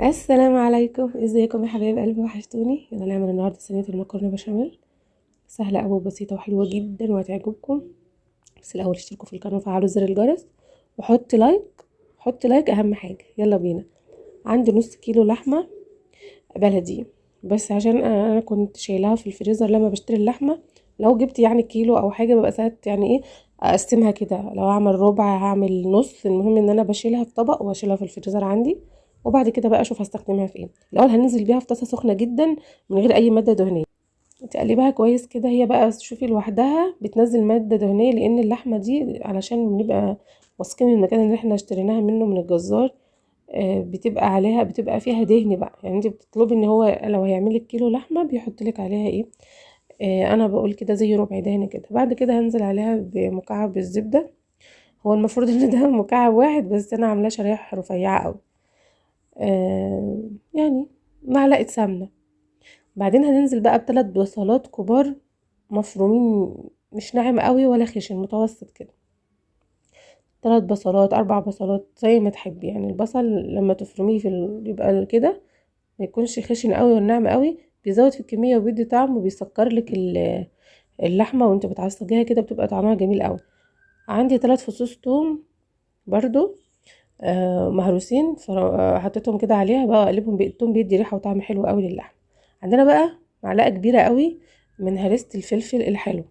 السلام عليكم، ازيكم يا حبايب قلبي؟ وحشتوني. يلا نعمل النهارده صينية المكرونه بشاميل، سهلة قوي وبسيطة وحلوه جدا وهتعجبكم. بس الاول اشتركوا في القناة وفعلوا زر الجرس وحط like، حط like اهم حاجة. يلا بينا. عندي نص كيلو لحمه بلدي، بس عشان انا كنت شايلاها في الفريزر لما بشتري اللحمة، لو جبت يعني كيلو او حاجة ببقى ساعات يعني ايه اقسمها كده، لو اعمل ربع هعمل نص، المهم ان انا بشيلها في طبق واشيلها في الفريزر عندي، وبعد كده بقى اشوف هستخدمها في ايه. الاول هننزل بيها في طاسه سخنة جدا من غير اي مادة دهنية، تقلبها كويس كده. هي بقى شوفي لوحدها بتنزل مادة دهنية، لان اللحمة دي علشان بنبقى واثقين من المكان اللي احنا اشتريناها منه من الجزار، بتبقى عليها، بتبقى فيها دهن بقى. يعني انت بتطلبي ان هو لو هيعمل لك كيلو لحمه بيحط لك عليها ايه، انا بقول كده زي ربع دهن كده. بعد كده هنزل عليها بمكعب الزبدة، هو المفروض ان ده مكعب واحد بس انا عاملاه شرايح رفيعة قوي، يعني معلقه سمنه. بعدين هننزل بقى بثلاث بصلات كبار مفرومين، مش ناعم قوي ولا خشن، متوسط كده. 3 بصلات 4 بصلات زي ما تحبي، يعني البصل لما تفرميه في يبقى كده ما يكونش خشن قوي ولا ناعم قوي، بيزود في الكمية وبيدي طعم وبيسكر لك اللحمة وانت بتعصجيها كده، بتبقى طعمها جميل قوي. عندي 3 فصوص توم برضو، مهروسين، حطيتهم كده عليها بقى، اقلبهم بالتوم، بيدي ريحه وطعم حلو قوي للحمه. عندنا بقى معلقه كبيرة قوي من هريسه الفلفل الحلو،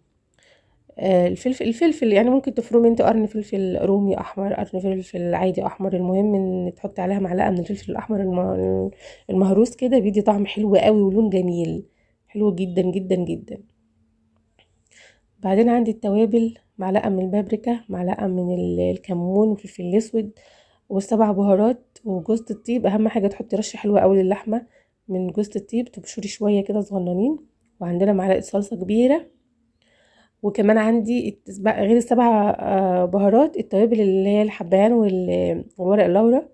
الفلفل يعني ممكن تفرمي انت قرن فلفل رومي احمر، قرن فلفل عادي احمر، المهم ان تحطي عليها معلقه من الفلفل الاحمر المهروس كده، بيدي طعم حلو قوي ولون جميل حلو جدا جدا جدا. بعدين عندي التوابل، معلقه من البابريكا، معلقه من الكمون والفلفل الاسود والسبع بهارات وجوزة الطيب. اهم حاجة تحطي رشه حلوة قوي للحمه من جوزة الطيب، تبشري شوية كده صغننين. وعندنا معلقه صلصه كبيرة، وكمان عندي غير السبع، بهارات، التوابل اللي هي الحبهان والورق اللورا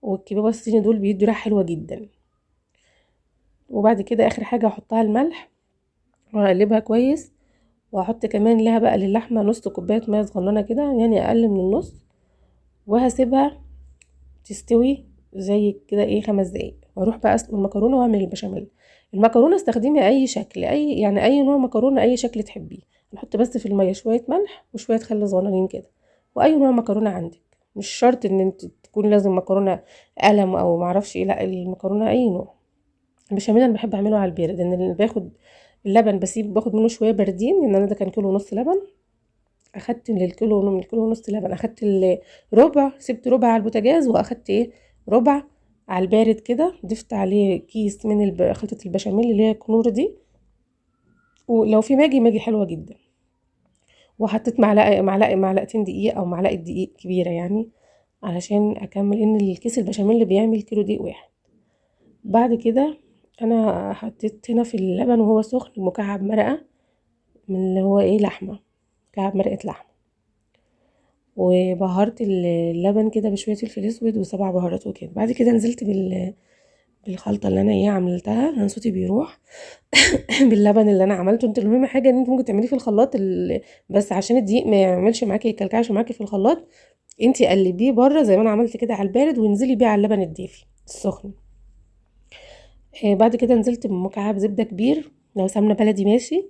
والكبابه الصيني، دول بيدوا ريحه حلوة جدا. وبعد كده اخر حاجة هحطها الملح وهقلبها كويس. وهحط كمان لها بقى للحمه نص كوباية مية صغننه كده، يعني اقل من النص، وهسيبها تستوي زي كده ايه 5 دقايق. واروح بقى اسلق المكرونه واعمل البشاميل. المكرونه استخدمي اي شكل، اي يعني اي نوع مكرونه، اي شكل تحبيه. نحط بس في المية شوية ملح وشوية خل صغننين كده، واي نوع مكرونه عندك، مش شرط ان انت تكون لازم مكرونه قلم او معرفش ايه، لا المكرونه اي نوع. البشاميل انا بحب اعمله على البارد، لان اللي باخد اللبن بسيب باخد منه شوية باردين، لان انا ده كان كيلو ونص لبن، اخدت للكيلو من الكيلو ونص لبن اخدت ربع، سبت ربع على البوتاجاز، واخدت ايه ربع على البارد كده، ضفت عليه كيس من خلطه البشاميل اللي هي كنور دي، ولو في ماجي ماجي حلوة جدا. وحطيت معلقتين دقيق او معلقه دقيق كبيرة يعني علشان اكمل، ان الكيس البشاميل اللي بيعمل كيلو دقيق واحد. بعد كده انا حطيت هنا في اللبن وهو سخن مكعب مرقه من اللي هو ايه لحمه، مكعب مرقه لحمه، وبهرت اللبن كده بشوية فلفل اسود وسبع بهارات وكده. بعد كده نزلت بالخلطه اللي انا ايه عملتها، انا صوتي بيروح باللبن اللي انا عملته. انت المهم حاجة ان انت ممكن تعمليه في الخلاط بس عشان الدقيق ما يعملش معاكي، يكلكعش معاكي في الخلاط، انت قلبية بره زي ما انا عملت كده على البارد، وانزلي بيه على اللبن الدافي السخن. بعد كده نزلت بمكعب زبدة كبير، لو سمنه بلدي ماشي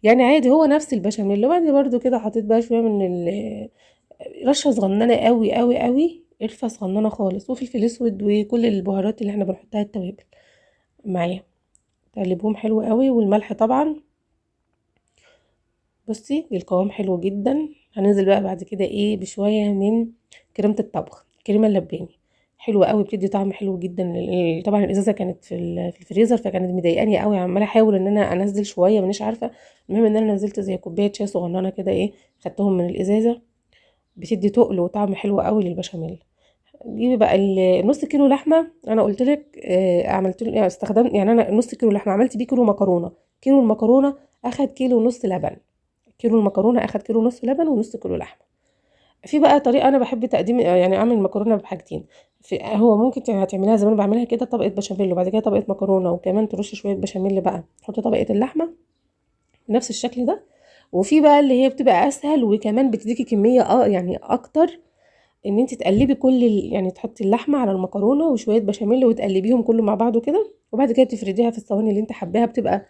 يعني عادي، هو نفس البشاميل. وبعد برده كده حطيت بقى شوية من رشه صغننه قوي قوي قوي، قرفه صغننه خالص، وفلفل اسود، وكل البهارات اللي احنا بنحطها التوابل معايا، تقلبهم حلو قوي، والملح طبعا. بصي القوام حلو جدا. هننزل بقى بعد كده ايه بشوية من كريمة الطبخ، الكريمة اللباني حلوة قوي، بتدي طعم حلو جدا. طبعا الازازه كانت في الفريزر، فكانت مضايقاني قوي، عماله احاول ان انا انزل شوية مانيش عارفه. المهم ان انا نزلت زي كوباية شاي صغننه كده ايه، خدتهم من الازازه، بتدي تقل وطعم حلو قوي للبشاميل. جيبي بقى النص كيلو لحمه، انا قلت لك، عملت له، يعني استخدمت، يعني انا نص كيلو لحمه عملت بيه كيلو مكرونه، كيلو المكرونه اخد كيلو ونص لبن، كيلو المكرونه اخد كيلو ونص لبن ونص كيلو لحمه. في بقى طريقه انا بحب تقديم، يعني اعمل مكرونه بحاجتين، في هو ممكن هتعمليها زي ما انا بعملها كده، طبقه بشاميل وبعد كده طبقه مكرونه، وكمان ترشي شوية بشاميل بقى، تحطي طبقه اللحمة بنفس الشكل ده. وفي بقى اللي هي بتبقى اسهل وكمان بتديكي كمية يعني اكتر، ان انت تقلبي كل يعني تحطي اللحمة على المكرونه وشوية بشاميل وتقلبيهم كله مع بعضه كده، وبعد كده تفرديها في الصواني اللي انت حباها. بتبقى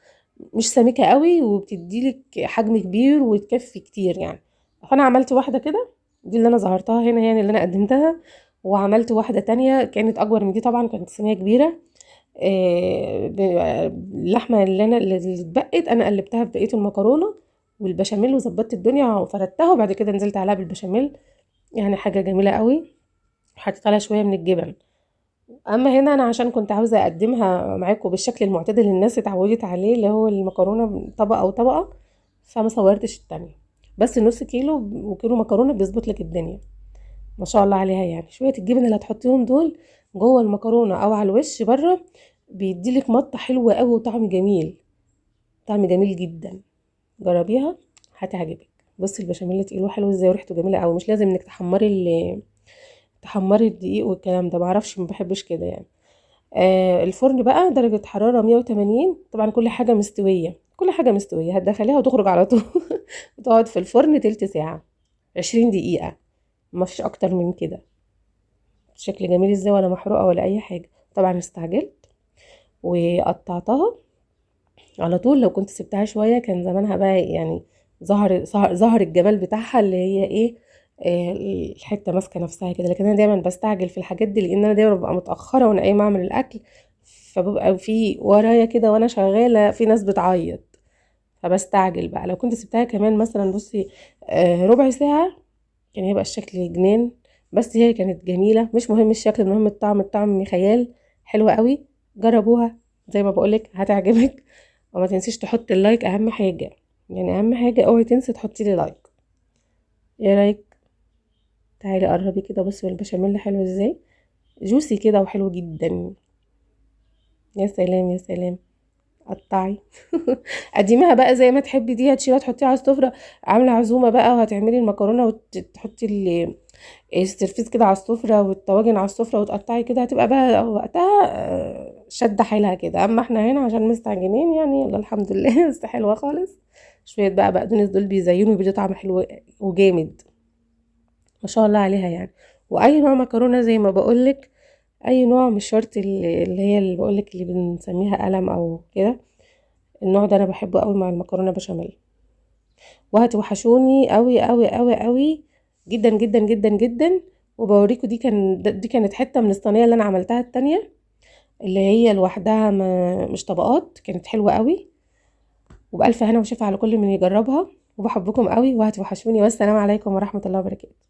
مش سميكة قوي وبتديلك حجم كبير وتكفي كتير يعني. فانا عملت واحدة كده، دي اللي انا ظهرتها هنا يعني اللي انا قدمتها، وعملت واحدة تانية كانت اكبر من دي طبعا، كانت صينية كبيرة. اللحمة اللي اتبقت انا قلبتها في بقية المكرونه والبشاميل وظبطت الدنيا وفردتها، وبعد كده نزلت عليها بالبشاميل. يعني حاجة جميلة قوي. حطيت عليها شوية من الجبن. اما هنا انا عشان كنت عاوزه اقدمها معاكم بالشكل المعتدل اللي الناس اتعودت عليه، اللي هو المكرونه طبقه وطبقه، فما صورتش التانية. بس نص كيلو وكيلو مكرونه بيظبط لك الدنيا ما شاء الله عليها. يعني شوية الجبن اللي هتحطيهم دول جوه المكرونه او على الوش بره بيديلك مطه حلوة قوي وطعم جميل، طعم جميل جدا. جربيها هتعجبك. بصي البشاميل تقيل وحلو ازاي وريحته جميلة قوي. مش لازم انك تحمري الدقيق والكلام ده، معرفش ما بحبش كده يعني. الفرن بقى درجة حرارة 180، طبعا كل حاجة مستوية، كل حاجة مستوية، هتدخليها وتخرج على طول. وتقعد في الفرن تلت ساعة، 20 دقيقة، ما فيش أكتر من كده. شكل جميل ازاي، ولا محروقة ولا أي حاجة. طبعا استعجلت وقطعتها على طول، لو كنت سبتها شوية كان زمانها بقى يعني ظهر الجمال بتاعها اللي هي ايه، الحتة ماسكة نفسها كده. لكن أنا دايما بستعجل في الحاجات دي، لأن أنا دايما ببقى متأخرة وأنا قايمة أعمل الأكل، فببقى في ورايا كده وأنا شغالة في ناس بتعيط، فبستعجل بقى. لو كنت سبتها كمان مثلا بصي، ربع ساعة كان هيبقى الشكل جنان. بس هي كانت جميلة، مش مهم الشكل، المهم الطعم. الطعم خيال، حلوة قوي. جربوها زي ما بقولك هتعجبك. وما تنسيش تحطي ال like، اهم حاجة يعني، اهم حاجة اوعي تنسي تحطي لي like. ايه رايك؟ تعالي قربي كده، بصي البشاميل حلو ازاي، juicy كده وحلو جدا. يا سلام يا سلام. قطعي قديمها بقى زي ما تحبي، دي هتشيلها تحطيها على السفرة. عاملة عزومة بقى وهتعملي المكرونة وتحطي السرفيس كده على السفرة والطواجن على السفرة وتقطعي كده، هتبقى بقى وقتها شادة حيلها كده. اما احنا هنا عشان مستعجلين يعني، يلا الحمد لله. بس حلوة خالص. شوية بقى بقدونس دول بيزينوا وبيدوا طعم حلو وجامد ما شاء الله عليها يعني. واي نوع مكرونة زي ما بقولك، اي نوع، مش شرط اللي هي اللي بقولك اللي بنسميها قلم او كده. النوع ده انا بحبه قوي مع المكرونه بشاميل. وهتوحشوني قوي قوي قوي قوي جدا جدا جدا جدا. وبوريكم دي كانت حتة من الصينية اللي انا عملتها التانية اللي هي لوحدها مش طبقات، كانت حلوة قوي. وبألف هنا وشفا على كل من يجربها. وبحبكم قوي وهتوحشوني، والسلام عليكم ورحمة الله وبركاته.